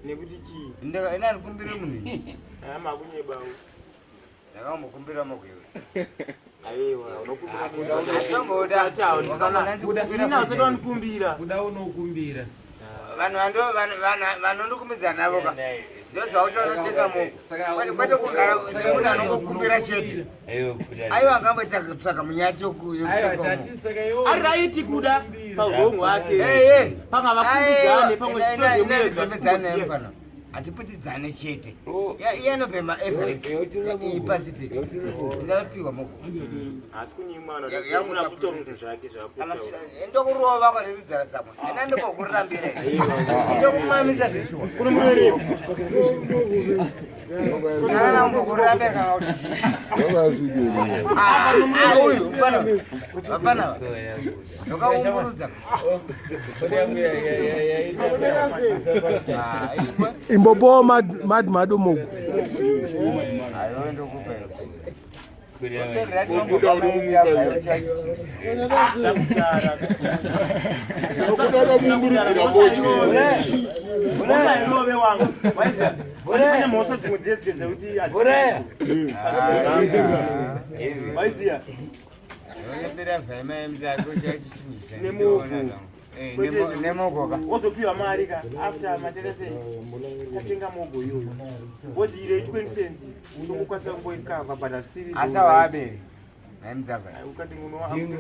Nekuti chii? Ndaka ina ndikumbire munhu. Ah, makunyeba uyu. Ndakambokumbira mugwewe. Aiwa, unokumbira munhu. Atomboda. Ini usati wandikumbira. Kuda unokumbira. Vanhu vando vanhu vanhu vanondikumbidza navo ka. Ndoziva kuti vanotenga mogo. Saka- Kwete kugara nemunhu anongokumbira chete. Aiwa angamboita kutsvaga munyati Aiwa yokutenga mogo. tati saka iwo. Araiti kuda pahongo wake. Eh, eh. Panga vakumbidzane pamwe Aiwa, zvitozvemuedza. pano. Hatiputidzane chete. Iye anobhema Everest. Iyi Pacific. Ndakapiwa mogo. Asi kunyimwana Ya- munhu akutora zvinhu zvake Kana zvaakutaura. ndokurova kwariridzara dzamwe. Ena ndokurambira. Ndokumamisa zveshuwa. Kana umbokurambira kana kuti Ah, ah, uyu mfana. Vapana. Ndokaumburudza. Ah, iwe. Imbopowa mad mado mogo. Ayo ndokupa. Unokuda mumburudzira fodya. Usairove wangu. Waiziya? Pane mhosva dzimwe dziye dziye dzekuti Waiziya? Nemogoka. Wozopiwa mari ka after materese tatenga mogo iyoyo. Wozi ire 20 cents unokwanisa kungoikava but asiri. Asa waabere. Naimdzava. Ukatenga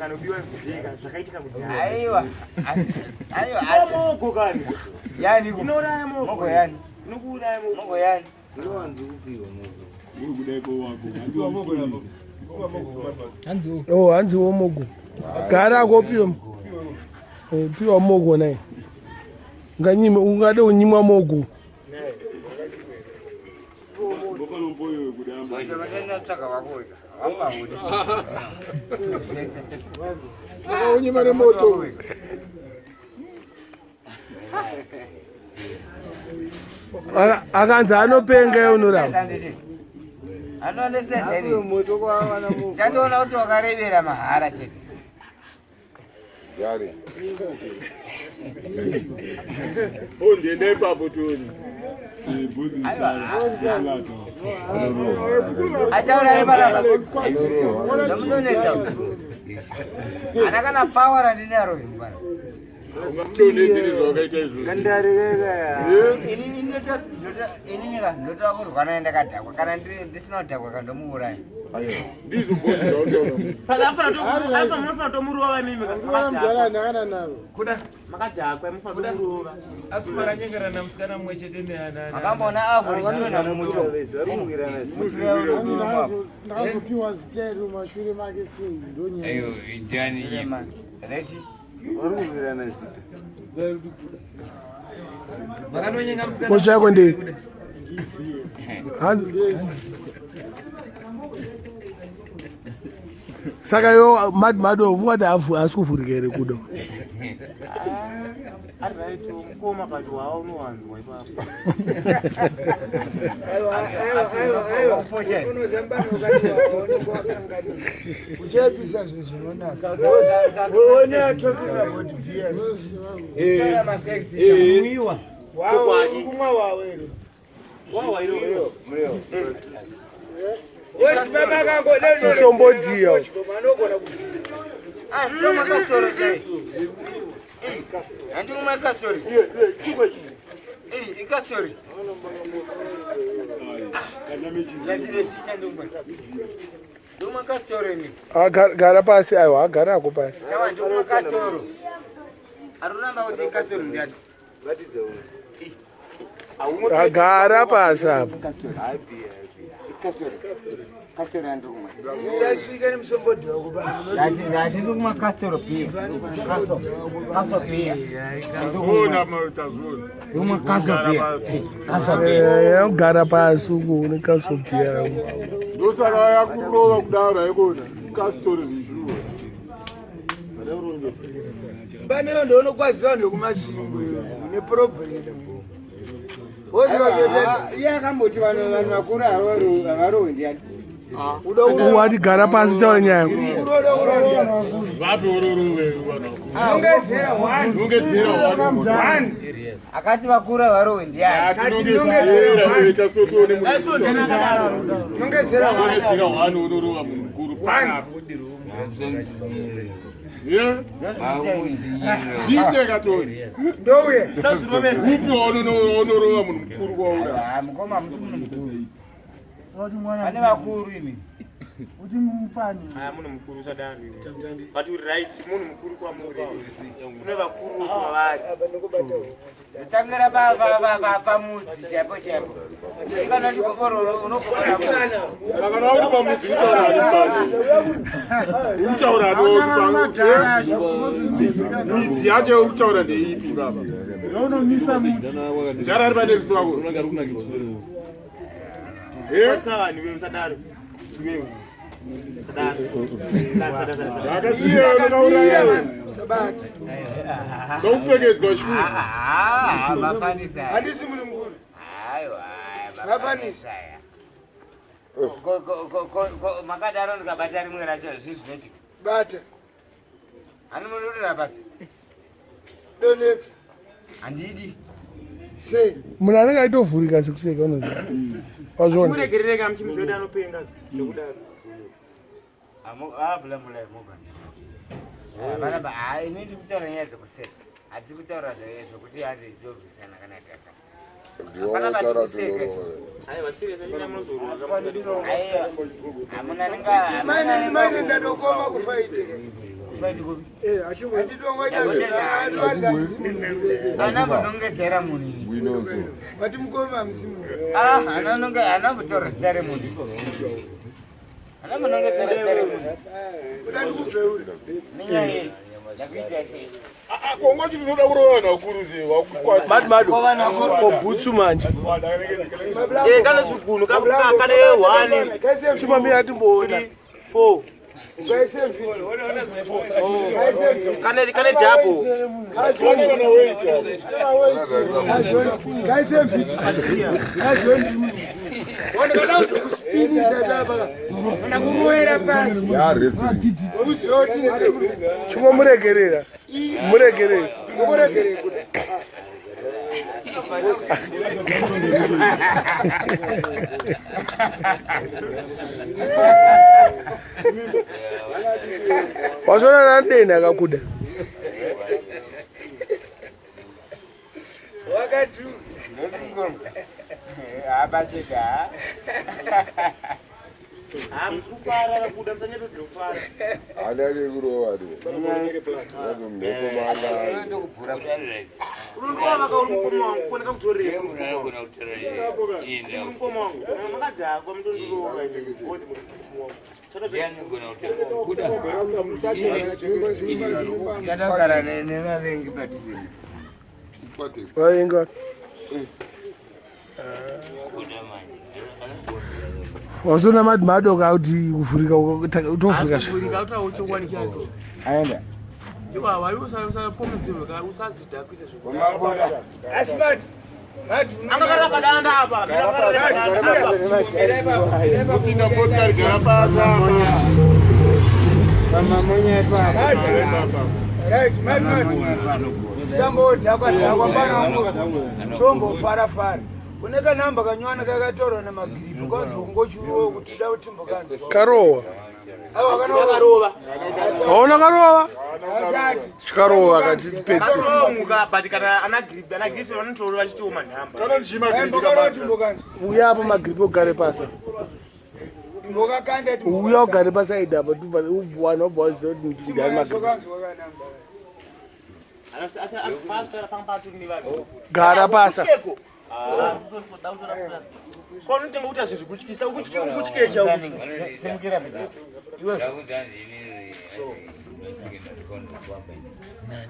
unobiwa everyday ka zvakaitika kudhaya. Aiwa. Aiwa. Chipa mogo kani. Yani ku. Inouraya mogo. Mogo yani. Inokuuraya mogo. Mogo yani. Uri kudai kwewako. Oh, hanzi wo mogo. Gara ko piwa. Eh, piwa mogo naye. Unganyime ungade unyimwa mogo. Mbokanomboyo kudamba. Tsvaga wako wega. Wangu haudi. Saka unyima nemoto. Akanzi anopenga iye unoramba. Anonesezeni. Chandoona kuti wakarevera mahara chete. Yari. Oh, ndienda ipapo Tony. Achaura ari panapa. Ndomunonetsa. Ana kana power randinaro iri pana. Ungamudonhedzere zvawakaita izvozvo. Inini inini ka ndotoda kurwa naye ndakadhakwa. Kana ndisina kudhakwa ka ndomuuraya. Ndizvo bhozi zvautaura. Apa munofana tomurova imimi Kuda makadhakwa mufanira tomurova. asi makanyengerana musikana mumwe chete neana. Makamboona avo zvinonha mumuto. Ndakazopiwa zita iri mumashure make sei ndonyaya. Rechi. Makanonyenga musikana. Mhosva yako ndei? Hanzi Saka yo mad mado ungati haasi kuvhurika here kudo. Ari right mukoma but wawa unowanzwa ipapo. Uchaipisa zvinhu zvinonaka. One are talking about beer. Mwiwa. Wawe, kumwa wawe ero. Wawa iro. Chisombodiya. Anogona kubvira. Ah, ndomwa kasoro chai. Handikumwa kasori. Eh, ikasori. Yatire ticha ndomwa. Ndomwa kasoro ini. Ah, gara pasi aiwa agara ako pasi. Tawa ndomwa kasoro. Aruramba kuti kasoro ndiani? Agara pasi apa. Kasoro. Kasoro yandikumwa. Usasvike nemusombodhi wako pano. Ndati ndikumwa kasoro pia. Kaso. Kaso pia. Ona mautazona. Ndikumwa kaso pia. Kaso pia. Eh, gara pasi uko nekasobhiya yako. Ndosaka yakurova kudaro haikona. Kastori zvishuwa. Paneyo ndoonokwaziva vanhu vekumasvingo une problem. Iye akamboti vanhu vakuru havarohwi ndiani? Wati gara pasi taura nyaya. Vapi ororove vanhu. Nongedzera one. Nongedzera one. Akati vakura varowe ndiani? Tinongedzera kuita sotione munhu. Nongedzera one. Nongedzera one unorova munhu mukuru panapa. Yeah. Zviite katori. Ndouye. Upi waunorova munhu mukuru kwaura? Ah, mukoma musi munhu mukuru. Pane vakuru imi. Aya munhu mukuru usadaro iwe. But uri right, munhu mukuru kwamuri. Kune vakuru kwavari. Tangira pamuzi chaipo chaipo. Kana chikopororo unokopora. Saka kana uri pamudzi utaura ani pano? Utaura ani Midzi yacho yauri kutaura ndeipi baba? Ndara ari panext pako. Eh? Kwatisa vanhu iwe usadaro. Iwewe. Usadaro. Usadaro. Akasiya unokauraya. Sabati. Ndokupfekedzwa shuzi. Ah, mafanisa. Handisi munhu mukuru. Aiwa, Mafanisa. Makadaro ndikabata rimwe racho zvii zvinoitika. Bata. Hani munodira pasi. Donetsa. Handidi. Sei. Munhu anenge aitovhurika sekuseka unoziva. Wazviona? Muregerereka muchimuziva kuti anopenga zvekudaro. Abula moga. Hapana ba, ah, ini ndiri kutaura nyaya dzekuseka. Hatisi kutaura zvekuti hanzi torwisana kana tata. Hapana bati kuseka isusu. Aiwa serious achina munozorwa. Aiwa. Hamuna ninga. Maine maine ndadokoma kufaite. Kufaiti kupi? Handidongoita zvinhu. Ana munongedzera munhu ini. Vati mukoma musimu. Ah, ana nonge ana kutora zita remunhu. Ana munongedzera zita remunhu. Kuda ndikubveure. Nenyaya iyi yakuita sei? Kongo chinoda kurova vanhu vakuru sei wakukwata. Madu madu. Kobhutsu manje. Eh, kana zvigunu kane 1 Kaise Chimamira timboona. 4 Kaise mfiti. Kaise mfiti. kane kane double. Vane vana wait ava. Kaise mfiti. Kaise mfiti. Wona kuspinisa baba. Kana kuroera pasi. Uziva kuti Chingomuregerera. Muregerere. Muregerere kuda. Wazviona nadeni akakuda. Wakatu. Abacheka. Ah, musikufara kakuda musanyepedzera kufara. Unondiwa vaka uri mukoma wangu kuoneka kudzorera. Uri mukoma wangu. Makadhakwa mutondirova imi. Ngozi muri mukoma wangu. Takagara nevavengi padhuze. Vaenga. Wazviona madu madu kuti kuvhurika utovhurika zve. Utaura chokwadi chacho. Aenda. Iwawa iwe usapomudzirwe ka usazvidhakwise zvekudaro. Maboda. Asi mati. Mati Angagara padanda apa. Kupinda motikari gara pasi apa. Pamamonya ipapo. Gara pasi. Right, mati mati. Tikambodhakwa dhakwa pano tombofara fara. Une kanhamba kanywana kakatorwa namagiripi kwanzi ungochiruwo kuti uda kuti timbokanzwa. Karowa. Aiwa kanorova. Hauna karova? Asati. Chikarowa katipedzise. Karomuka but kana ana grip ana grip vanotorova vachitioma nhamba. Kana ndichima Mbokarova timbokanzwa. Uya apo magiripi ugare pasi. Mbokakanda Uya ugare pasaidi apa wanhu wabva waziva kuti ndani magiripi. timbokanzwa kanhamba. Gara pasa. Kwanotenga kuti azvizvi kutyisa ukutyecha Simukira pizza.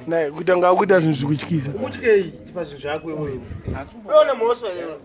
Naye kuita nga kuita zvinhu zvikutyisa. ukutyei pazvinhu zvako iwewe. Uone mhosva iwewe.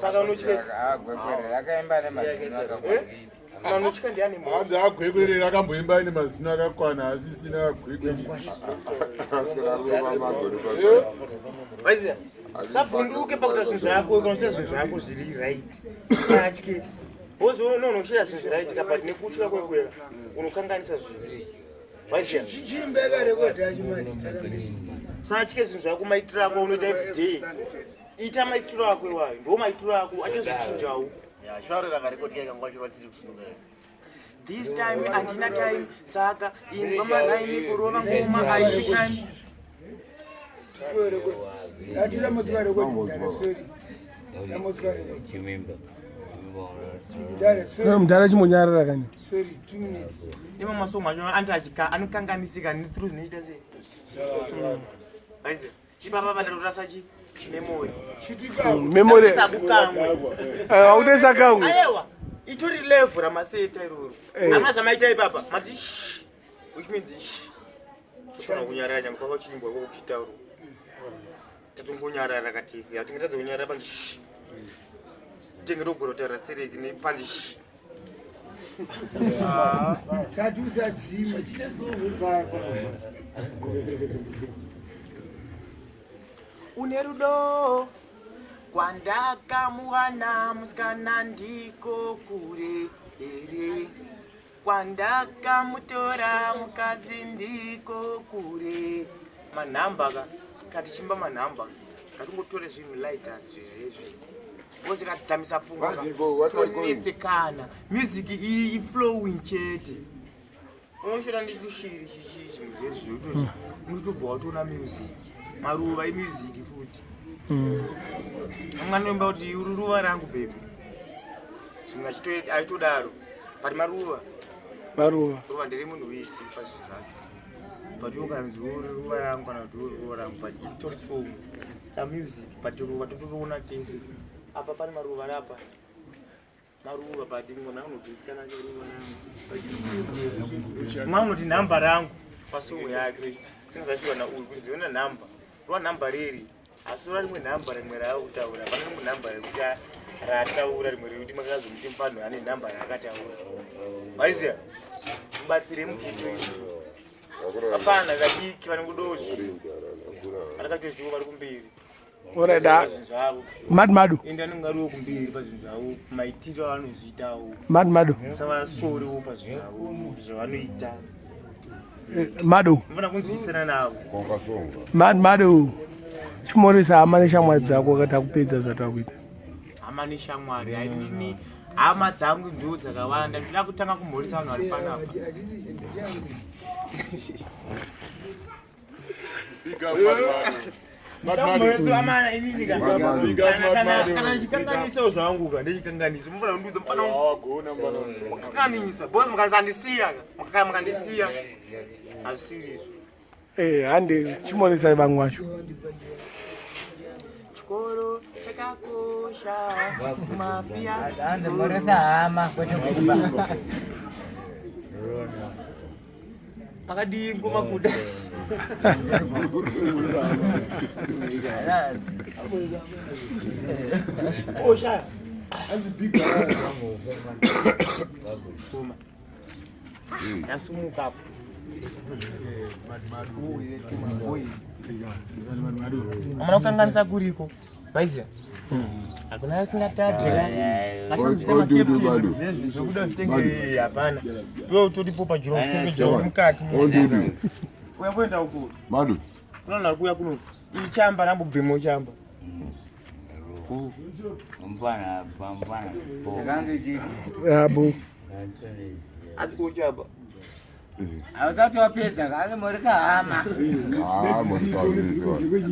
Saka unotyei? Agwekwerera akaimba nemazino akakwana. Unotya ndiani mhosva? Hanzi agwekwerera akamboimba aine mazino akakwana asisina agwekwerera. Waiziya? Usavhunduke pakuita zvinhu zvako kana uchiita zvinhu zvako zviri right. Usatye. Bozi unonoshera zvinhu zviraitika but nekutya kwekwera unokanganisa zvinhu. Waiziya? Chichimbeka rekodhi yacho manje. Usatye zvinhu zvako maitiro ako unoita everyday. Ita maitiro ako iwayo, ndo maitiro ako achazvichinjawo. This time handina time saka imba maraimi kurova ngoma haisi crime. Atira motsika rekodhi mudhara sorry. Tamotsika rekodhi. Mudhara sorry. Mudhara chimbonyarara kani. Sorry, 2 minutes. Ima masongo acho anti achika anokanganisika nethrough zvinoita sei. Waiziya? Chipapa pandatorasa chi memory. Chitika. Memory. Sakukamwe. Hautesa kamwe. Ayewa, itori level ramaseta iroro. Eh. Ama zvamaita ipapa, mati shh, which means shh. Tofanira kunyarara nyangwe pava chiimbwa ikoko kuchitaurwa. Tatongonyarara katese, hatingatadza kunyarara panzi shh. Tenge togona kutaura stereki nepanzi shh. Tati usadzima. Une rudo kwandakamuwana musikana ndiko kure here kwandakamutora mukadzi ndiko kure manhamba ka katichimba manhamba katingotore zvinhu lighters zvezvezvi bcause katidzamisa pfungwa ka, What what are you going? tonetsekana music iyi iflowing chete unoshora ndichishiri chichi zvimwe zvezvi unotobva watoona music maruva emusic futi anganoimba kuti uri ruva rangu bhebhi zvimwe achitodaro but maruva Maruva. ruva ndere munhu wese pazvinhu zvacho but iwo kanzi uri ruva rangu kana kuti uri ruva rangu but itori song tsa music but ruva totoriona tese apa pane maruva arapa maruva but mwana unobvunzikana ruva rangu mwana unoti nhamba rangu pasongo yake singa zvachirwa nauyu kunzi ona nhamba rova nhamba reri asi rova rimwe nhamba rimwe raakutaura pane rimwe nhamba rekuti raataura rimwe rekuti makazomuti mufanhu ane nhamba raakataura waiziya mubatsire mugeto vafana vadiki vanongodozvi varakatozviwo vari kumberi Alright, da. Zvinhu zvavo Mad madu. ende anenge ariwo kumberi pazvinhu zvavo maitiro avanozviitawo Mad madu. musavasoriwo pazvinhu zvavo zvavanoita Madu. munofanira kunzwisisana navo Konga songa. Mad madu. Chimoresa hama neshamwari dzako akati akupedza zvatakuita. Hama neshamwari hainini, hama dzangu ndo dzakawanda. Ndinoda kutanga kumhoresa vanhu vari panapa. Big up, Mad Madu. Ndinoda kumhoresa amana inini ka. Mad Madu. Big up, Kana- Mad kana Madu. kana ndichikanganisawo zvangu ka, ndichikanganisa mufanira kundiudza, mufanira Wagona mfana. kukanganisa because mukasandisiya ka, mukandisiya hazvisiri izvo. Eh, hande chimoresai vamwe vacho. Chikoro chakakosha mafia. Hanzi mhoresa hama kwete kuba. Makadii ngomakuda? Osha. Kuma. Yasumuka apo. Amuna kukanganisa kuriko. Maiziya? Hakuna asingatadzi. Oh, do, do, do. Zvekuda zvitenge hapana. Iwe utoripo pajuro kusengeja uri mukati. Oh, do, do. Uya kuenda uko. Madu. Kunoona uri kuuya kuno. Iyi chamba rambobhemo chamba. Mfana, mfana. Ndakanzi chii? Abo. Asi kuchamba. Hausati wapedza ka, hanzi mhoresa hama. Ah, moswa.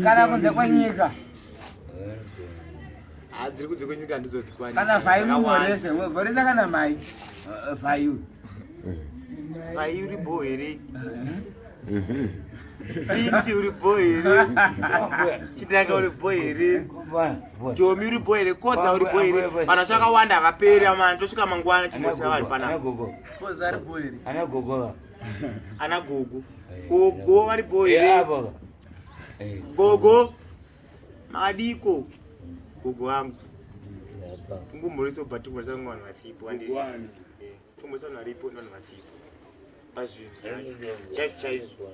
Kana kunze kwenyika. Ah, dziri kunze kwenyika ndidzo dzikwani. Kana vhai mumhorese, mhoresa kana mai. Vhai uyu. Vai uri bho here? Finchi uri bho here? Chitanga uri bho here? Jomi uri bho here? Kodza uri bho here? Vanhu vachakawanda havaperi amana, tosvika mangwana chimbosa vanhu panapa. Koza ari bho here? Ana gogo. Ana gogo. Gogo vari bho here? Gogo. Makadiko. Gogo wangu. Kungomhoresa ubva timhoresa vamwe vanhu vasipo. Handiti? Tomhoresa vanhu varipo nevanhu vasipo. Pazvinhu zvacho. Chaizvo chaizvo.